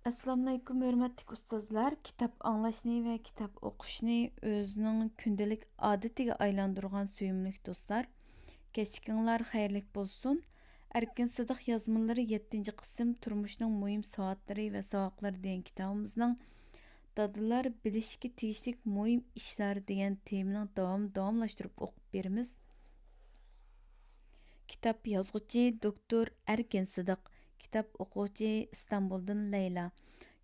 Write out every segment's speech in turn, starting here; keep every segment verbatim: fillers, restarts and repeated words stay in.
ئەسسالامۇئەلەيكۇم، ھۆرمەتلىك ئۇستازلار! كىتاب ئاڭلاشنى ۋە كىتاب ئوقۇشنى ئۆزىنىڭ كۈندىلىك ئادىتىگە ئايلاندۇرغان سۆيۈملۈك دوستلار، كەچلىكىڭلار خەيرلىك بولسۇن! ئەركىن سىدىق يازمىلىرى، يەتتىنچى قىسىم، تۇرمۇشنىڭ مۇھىم ساۋاتلىرى ۋە ساۋاقلىرى دېگەن كىتابىمىزنىڭ دادىلار بىلىشكە تېگىشلىك مۇھىم ئىشلار دېگەن تېمىنىڭ داۋامىنى داۋاملاشتۇرۇپ ئوقۇپ بېرىمىز. كىتاب يازغۇچى دوكتور ئەركىن سىدىق، كىتاب ئوقۇغۇچى ئىستانبۇلدىن لەيلا.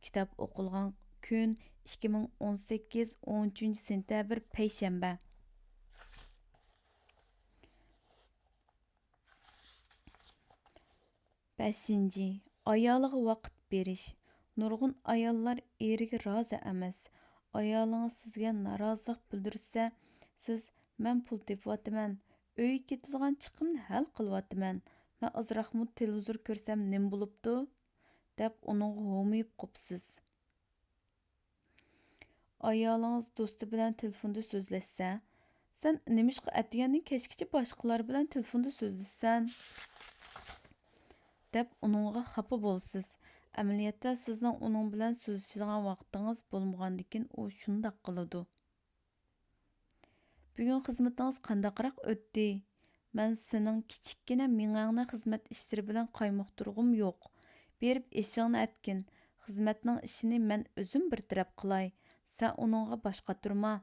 كىتاب ئوقۇلغان كۈن ئىككى مىڭ ئون سەككىز، ئون ئۈچىنچى سېنتەبىر، پەيشەنبە. بەشىنچى، ئايالىغا ۋاقىت بېرىش. نۇرغۇن ئاياللار ئېرىگە رازى ئەمەس. ئايالىڭىز سىزگە نارازىلىق بىلدۈرسە، سىز، «مەن پۇل تېپىۋاتىمەن، ئۆيگە كېتىدىغان چىقىمنى ھەل قىلىۋاتىمەن، مەن ئازراقمۇ تېلېۋىزور كۆرسەم نېمە بولۇپتۇ؟» دەپ ئۇنىڭغا ھومىيىپ قوپسىز. ئايالىڭىز دوستى بىلەن تېلېفوندا سۆزلەشسە، «سەن نېمىشقا ئەتىگەندىن كەچكىچە باشقىلار بىلەن تېلېفوندا سۆزلىشىسەن؟» دەپ ئۇنىڭغا خاپا بولىسىز. ئەمەلىيەتتە سىزنىڭ ئۇنىڭ بىلەن سۆزلىشىدىغان ۋاقتىڭىز بولمىغاندىكىن ئۇ شۇنداق قىلىدۇ. «بۈگۈن خىزمىتىڭىز قانداقراق ئۆتتى؟» «مەن سېنىڭ كىچىككىنە مېڭەڭنى خىزمەت ئىشلىرى بىلەن قايمۇقتۇرغۇم يوق. بېرىپ ئېشىڭنى ئەتكىن. خىزمەتنىڭ ئىشىنى مەن ئۆزۈم بىر تەرەپ قىلاي. سەن ئۇنىڭغا باش قاتۇرما.»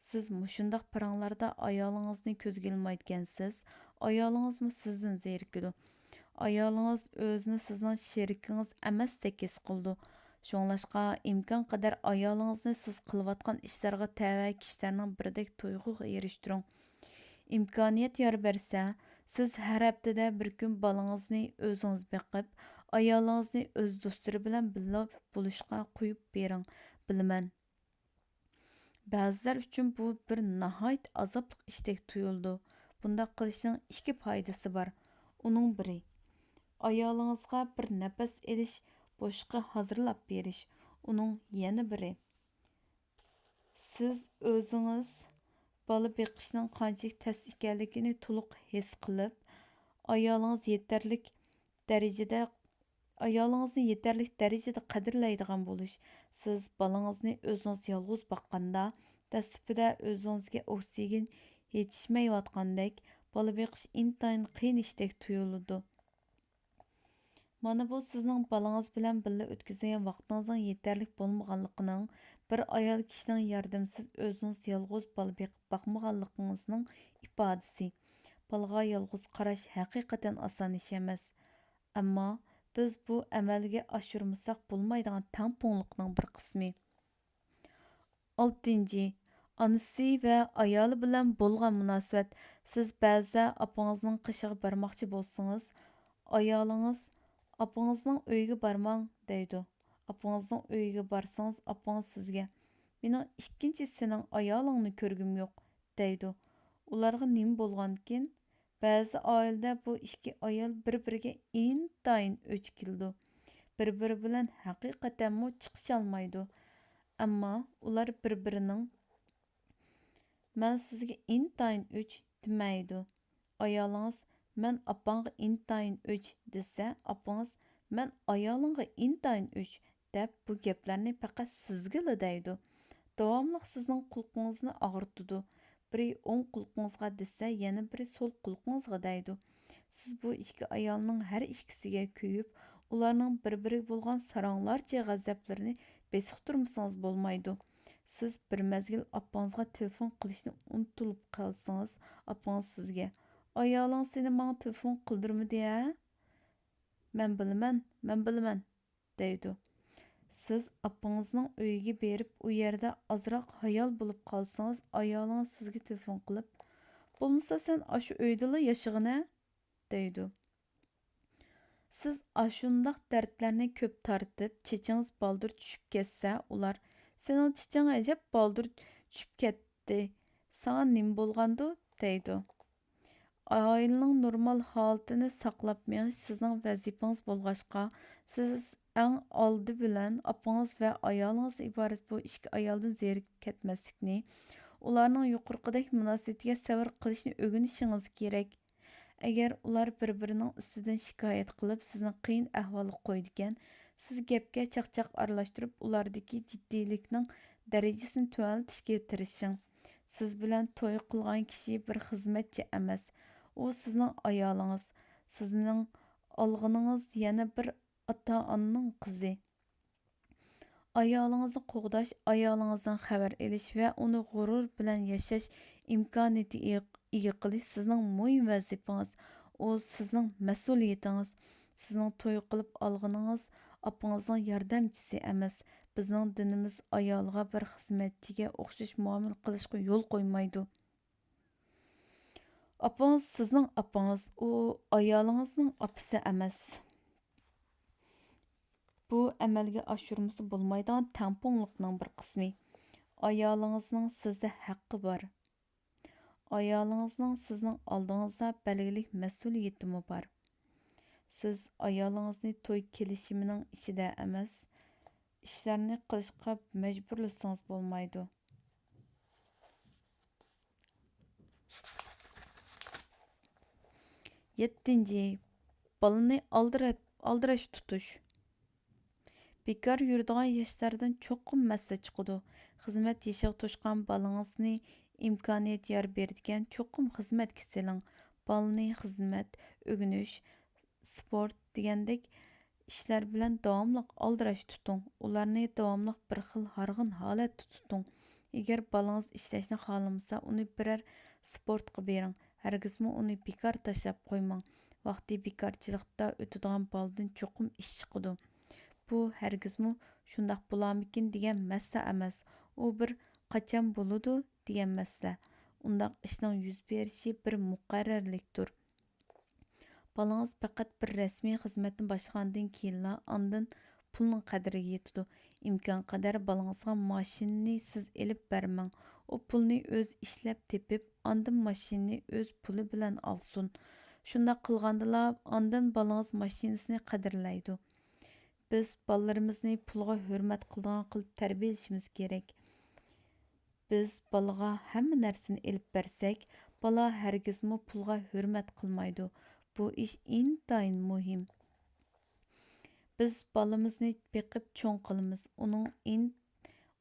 سىز مۇشۇنداق پاراڭلاردا ئايالىڭىزنى كۆزگە ئىلمايدىكەنسىز، ئايالىڭىزمۇ سىزدىن زېرىكىدۇ. ئايالىڭىز ئۆزىنى سىزنىڭ شېرىكىڭىز ئەمەستەك ھېس قىلىدۇ. شۇڭلاشقا، ئىمكانقەدەر ئايالىڭىزنى سىز قىلىۋاتقان ئىشلارغا تەۋە كىشىلەرنىڭ بىردەك تۇيغۇغا ئېرىشتۈرۈڭ. ئىمكانىيەت يار بەرسە، سىز ھەر ھەپتىدە بىر كۈن بالىڭىزنى ئۆزىڭىز بېقىپ، ئايالىڭىزنى ئۆز دوستلىرى بىلەن بىللە بولۇشقا قويۇپ بېرىڭ. بىلىمەن، بەزىلەر ئۈچۈن بۇ بىر ناھايىتى ئازابلىق ئىشتەك تۇيۇلىدۇ. بۇنداق قىلىشنىڭ ئىككى پايدىسى بار. ئۇنىڭ بىرى، ئايالىڭىزغا بىر نەپەس ئېلىش بوشلۇقى ھازىرلاپ بېرىش. ئۇنىڭ يەنە بىرى، سىز ئۆزىڭىز بالا بېقىشنىڭ قانچىلىك تەس ئىكەنلىكىنى تولۇق ھېس قىلىپ، ئايالىڭىز يېتەرلىك دەرىجىدە، ئايالىڭىزنى يېتەرلىك دەرىجىدە قەدىرلەيدىغان بولۇش. سىز بالىڭىزنى ئۆزىڭىز يالغۇز باققاندا، دەسلىپىدە ئۆزىڭىزگە ئوكسىگېن يېتىشمەيۋاتقاندەك، بالا بېقىش ئىنتايىن قىيىن ئىشتەك تۇيۇلىدۇ. مانا بۇ سىزنىڭ بالىڭىز بىلەن بىللە ئۆتكۈزگەن ۋاقتىڭىزنىڭ يېتەرلىك بولمىغانلىقىنىڭ، بىر ئايال كىشىنىڭ ياردىمىسىز ئۆزىڭىز يالغۇز بالا بېقىپ باقمىغانلىقىڭىزنىڭ ئىپادىسى. بالىغا يالغۇز قاراش ھەقىقەتەن ئاسان ئىش ئەمەس. ئەمما بىز بۇ ئەمەلگە ئاشۇرمىساق بولمايدىغان تەڭپۇڭلۇقنىڭ بىر قىسمى. ئالتىنچى، ئانىسى ۋە ئايالى بىلەن بولغان مۇناسىۋەت. سىز بەزىدە ئاپىڭىزنىڭ قېشىغا بارماقچى بولسىڭىز، ئايالىڭىز «ئاپىڭىزنىڭ ئۆيىگە بارماڭ» دەيدۇ. ئاپىڭىزنىڭ ئۆيىگە بارسىڭىز، ئاپىڭىز سىزگە «مېنىڭ ئىككىنچى سېنىڭ ئايالىڭنى كۆرگۈم يوق» دەيدۇ. ئۇلارغا نېمە بولغانكىن؟ بەزى ئائىلىدە بۇ ئىككى ئايال بىر-بىرىگە ئىنتايىن ئۆچ كېلىدۇ. بىر-بىرى بىلەن ھەقىقەتەنمۇ چىقىشالمايدۇ. ئەمما ئۇلار بىر-بىرىنىڭ «مەن سىزگە ئىنتايىن ئۆچ» دېمەيدۇ. ئايالىڭىز «مەن ئاپاڭغا ئىنتايىن ئۆچ» دېسە، ئاپىڭىز «مەن ئايالىڭغا ئىنتايىن ئۆچ» دەپ، بۇ گەپلەرنى پەقەت سىزگىلا دەيدۇ. داۋاملىق سىزنىڭ قۇلىقىڭىزنى ئاغرىتىدۇ. بىرى ئوڭ قۇلىقىڭىزغا دېسە، يەنە بىرى سول قۇلىقىڭىزغا دەيدۇ. سىز بۇ ئىككى ئايالنىڭ ھەر ئىككىسىگە كۆيۈپ، ئۇلارنىڭ بىر-بىرىگە بولغان ساراڭلارچە غەزەپلىرىنى بېسىقتۇرمىسىڭىز بولمايدۇ. سىز بىر مەزگىل ئاپىڭىزغا تېلېفون قىلىشنى ئۇنتۇلۇپ قالسىڭىز، ئاپىڭىز سىزگە، «ئايالىڭ سېنى ماڭا تېلېفون قىلدۇرمىدى ھە؟» «مەن بىلىمەن، مەن بىلىمەن» دەيدۇ. سىز ئاپىڭىزنىڭ ئۆيىگە بېرىپ، ئۇ يەردە ئازراق ھايال بولۇپ قالسىڭىز، ئايالىڭىز سىزگە تېلېفون قىلىپ، «بولمىسا سەن ئاشۇ ئۆيدىلا ياشىغىنە» دەيدۇ. سىز ئاشۇنداق دەردلەرنى كۆپ تارتىپ، چېچىڭىز بالدۇر چۈشۈپ كەتسە، ئۇلار، «سېنىڭ چېچىڭ ئەجەب بالدۇر چۈشۈپ كەتتى، ساڭا نېمە بولغاندۇ؟» دەيدۇ. ئائىلىنىڭ نورمال ھالىتىنى ساقلاپ مېڭىش سىزنىڭ ۋەزىپىڭىز بولغاچقا، سىز ئەڭ ئالدى بىلەن ئاپىڭىز ۋە ئايالىڭىزدىن ئىبارەت بۇ ئىككى ئايالدىن زېرىكىپ كەتمەسلىكنى، ئۇلارنىڭ يۇقىرىقىدەك مۇناسىۋىتىگە سەۋر قىلىشنى ئۆگىنىشىڭىز كېرەك. ئەگەر ئۇلار بىر-بىرىنىڭ ئۈستىدىن شىكايەت قىلىپ، سىزنى قىيىن ئەھۋالغا قويىدىكەن، سىز گەپكە چاقچاق ئارىلاشتۇرۇپ، ئۇلاردىكى جىددىيلىكنىڭ دەرىجىسىنى تۆۋەنلىتىشكە تىرىشىڭ. سىز بىلەن توي قىلغان كىشى بىر خىزمەتچى ئەمەس. ئۇ سىزنىڭ ئايالىڭىز. سىزنىڭ ئالغىنىڭىز يەنە بىر ئاتا-ئانىنىڭ قىزى. ئايالىڭىزنى قوغداش، ئايالىڭىزدىن خەۋەر ئېلىش ۋە ئۇنى غۇرۇر بىلەن ياشاش ئىمكانىيىتى ئىگە قىلىش سىزنىڭ مۇھىم ۋەزىپىڭىز. ئۇ سىزنىڭ مەسئۇلىيىتىڭىز. سىزنىڭ توي قىلىپ ئالغىنىڭىز ئاپىڭىزنىڭ ياردەمچىسى ئەمەس. بىزنىڭ دىنىمىز ئايالغا بىر خىزمەتچىگە ئوخشاش مۇئامىلە قىلىشقا يول قويمايدۇ. ئاپىڭىز سىزنىڭ ئاپىڭىز، ئۇ ئايالىڭىزنىڭ ئاپىسى ئەمەس. بۇ ئەمەلگە ئاشۇرمىسا بولمايدىغان تەڭپۇڭلۇقنىڭ بىر قىسمى. ئايالىڭىزنىڭ سىزدە ھەققى بار. ئايالىڭىزنىڭ سىزنىڭ ئالدىڭىزدا بەلگىلىك مەسئۇلىيىتىمۇ بار. سىز ئايالىڭىزنى توي كېلىشىمىنىڭ ئىچىدە ئەمەس، ئىشلارنى قىلىشقا مەجبۇرلىسىڭىز بولمايدۇ. يەتتىنچى، بالىنى ئالدىراپ، ئالدىراش تۇتۇش. بىكار يۈرىدىغان ياشلاردىن چوقۇم مەسىلە چىقىدۇ. خىزمەت يېشىغا توشقان بالىڭىزنى ئىمكانىيەت يار بېرىدىكەن، چوقۇم خىزمەتكە سېلىڭ. بالىنى خىزمەت، ئۆگىنىش، سپورت دېگەندەك ئىشلار بىلەن داۋاملىق ئالدىراش تۇتۇڭ. ئۇلارنى داۋاملىق بىر خىل ھارغىن ھالەتتە تۇتۇڭ. ئەگەر بالىڭىز ئىشلەشنى خالىمىسا، ئۇنى بىرەر سپورتقا بېرىڭ. ھەرگىزمۇ ئۇنى بىكار تاشلاپ قويماڭ. ۋاقتى بىكارچىلىقتا ئۆتىدىغان بالىدىن چوقۇم ئىش چىقىدۇ. بۇ ھەرگىزمۇ شۇنداق بولارمىكىن دېگەن مەسىلە ئەمەس. ئۇ بىر قاچان بولىدۇ دېگەن مەسىلە. ئۇنداق ئىشنىڭ يۈز بېرىشى بىر مۇقەررەرلىكتۇر. بالىڭىز پەقەت بىر رەسمىي خىزمەتنى باشلىغاندىن كېيىنلا ئاندىن پۇلنىڭ قەدرىگە يېتىدۇ. ئىمكانقەدەر بالىڭىزغا ماشىنىنى سىز ئېلىپ بەرمەڭ. ئۇ پۇلنى ئۆزى ئىشلەپ تېپىپ، ئاندىن ماشىنىنى ئۆز پۇلى بىلەن ئالسۇن. شۇنداق قىلغاندىلا ئاندىن بالىڭىز ماشىنىسىنى قەدىرلەيدۇ. بىز بالىلىرىمىزنى پۇلغا ھۆرمەت قىلىدىغان قىلىپ تەربىيەلىشىمىز كېرەك. بىز بالىغا ھەممە نەرسىنى ئېلىپ بەرسەك، بالا ھەرگىزمۇ پۇلغا ھۆرمەت قىلمايدۇ. بۇ ئىش ئىنتايىن مۇھىم. بىز بالىمىزنى بېقىپ چوڭ قىلىمىز. ئۇنىڭ ئىن-،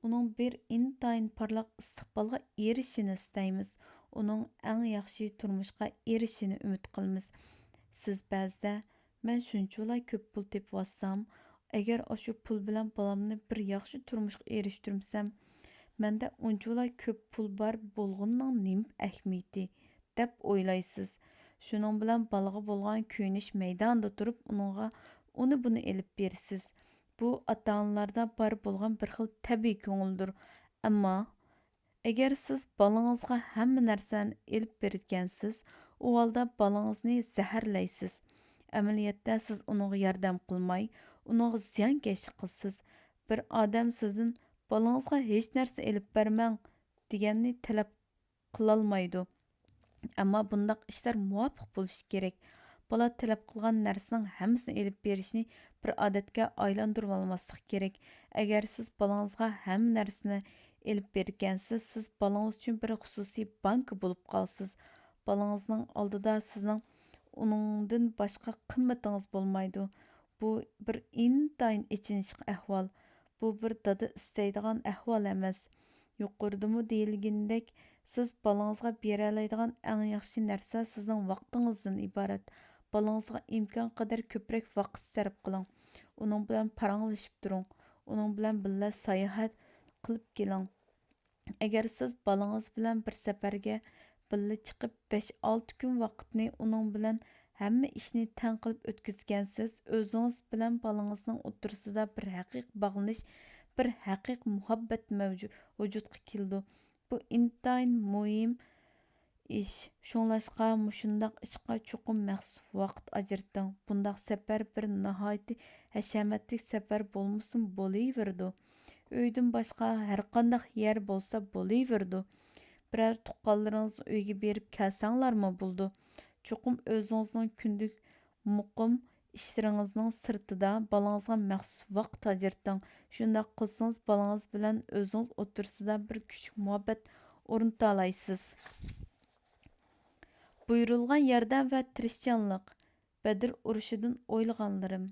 ئۇنىڭ بىر ئىنتايىن پارلاق ئىستىقبالغا ئېرىشىشىنى ئىستەيمىز. ئۇنىڭ ئەڭ ياخشى تۇرمۇشقا ئېرىشىشىنى ئۈمىد قىلىمىز. سىز بەزىدە، مەن شۇنچىۋالا كۆپ پۇل تېپىۋاتسام، ئەگەر ئاشۇ پۇل بىلەن بالامنى بىر ياخشى تۇرمۇشقا ئېرىشتۈرمىسەم، مەندە ئۇنچىۋالا كۆپ پۇل بار بولغىنىنىڭ نېمە ئەھمىيىتى؟ دەپ ئويلايسىز. شۇنىڭ بىلەن بالىغا بولغان كۆيۈنۈش مەيدانىدا تۇرۇپ، ئۇنىڭغا ئۇنى بۇنى ئېلىپ بېرىسىز. بۇ ئاتا-ئانىلاردا بار بولغان بىر خىل تەبىئىي كۆڭۈلدۇر. ئەمما، ئەگەر سىز بالىڭىزغا ھەممە نەرسىنى ئېلىپ بېرىدىكەنسىز، ئۇ ھالدا بالىڭىزنى زەھەرلەيسىز. ئەمەلىيەتتە سىز ئۇنىڭغا ياردەم قىلماي، ئۇنىڭغا زىيانكەشلىك قىلىسىز. بىر ئادەم سىزدىن، «بالىڭىزغا ھېچ نەرسە ئېلىپ بەرمەڭ» دېگەننى تەلەپ قىلالمايدۇ. ئەمما بۇنداق ئىشلار مۇۋاپىق بولۇشى كېرەك. بالا تەلەپ قىلغان نەرسىنىڭ ھەممىسىنى ئېلىپ بېرىشنى بىر ئادەتكە ئايلاندۇرۇۋالماسلىق كېرەك. ئەگەر سىز بالىڭىزغا ھەممە نەرسىنى ئېلىپ بېرىدىكەنسىز، سىز بالىڭىز ئۈچۈن بىر خۇسۇسىي بانكا بولۇپ قالىسىز. بالىڭىزنىڭ ئالدىدا سىزنىڭ ئۇنىڭدىن باشقا قىممىتىڭىز بولمايدۇ. بۇ بىر ئىنتايىن ئېچىنىشلىق ئەھۋال. بۇ بىر دادا ئىستەيدىغان ئەھۋال ئەمەس. يۇقىرىدىمۇ دېيىلگىنىدەك، سىز بالىڭىزغا بېرەلەيدىغان ئەڭ ياخشى نەرسە سىزنىڭ ۋاقتىڭىزدىن ئىبارەت. بالىڭىزغا ئىمكانقەدەر كۆپرەك ۋاقىت سەرپ قىلىڭ. ئۇنىڭ بىلەن پاراڭلىشىپ تۇرۇڭ. ئۇنىڭ بىلەن بىللە ساياھەت قىلىپ كېلىڭ. ئەگەر سىز بالىڭىز بىلەن بىر سەپەرگە بىللە چىقىپ، بەش-ئالتە كۈن ۋاقىتنى ئۇنىڭ بىلەن ھەممە ئىشنى تەڭ قىلىپ ئۆتكۈزگەنسىز، ئۆزىڭىز بىلەن بالىڭىزنىڭ ئوتتۇرىسىدا بىر ھەقىقىي باغلىنىش، بىر ھەقىقىي مۇھەببەت مەۋجۇ-، ۋۇجۇدقا كېلىدۇ. بۇ ئىنتايىن مۇھىم ئىش. شۇڭلاشقا، مۇشۇنداق ئىشقا چوقۇم مەخسۇس ۋاقىت ئاجرىتىڭ. بۇنداق سەپەر بىر ناھايىتى ھەشەمەتلىك سەپەر بولمىسىمۇ بولۇۋېرىدۇ. ئۆيدىن باشقا ھەرقانداق يەر بولسا بولۇۋېرىدۇ. بىرەر تۇغقانلىرىڭىزنىڭ ئۆيىگە بېرىپ كەلسەڭلارمۇ بولىدۇ. چوقۇم ئۆزىڭىزنىڭ كۈندىلىك مۇقىم ئىشلىرىڭىزنىڭ سىرتىدا بالىڭىزغا مەخسۇس ۋاقىت ئاجرىتىڭ. شۇنداق قىلسىڭىز، بالىڭىز بىلەن ئۆزىڭىز ئوتتۇرىسىدا بىر كۈچلۈك مۇھەببەت ئورنىتالايسىز. بۇيرۇلغان ياردەم ۋە تىرىشچانلىق. بەدر ئۇرۇشىدىن ئويلىغانلىرىم.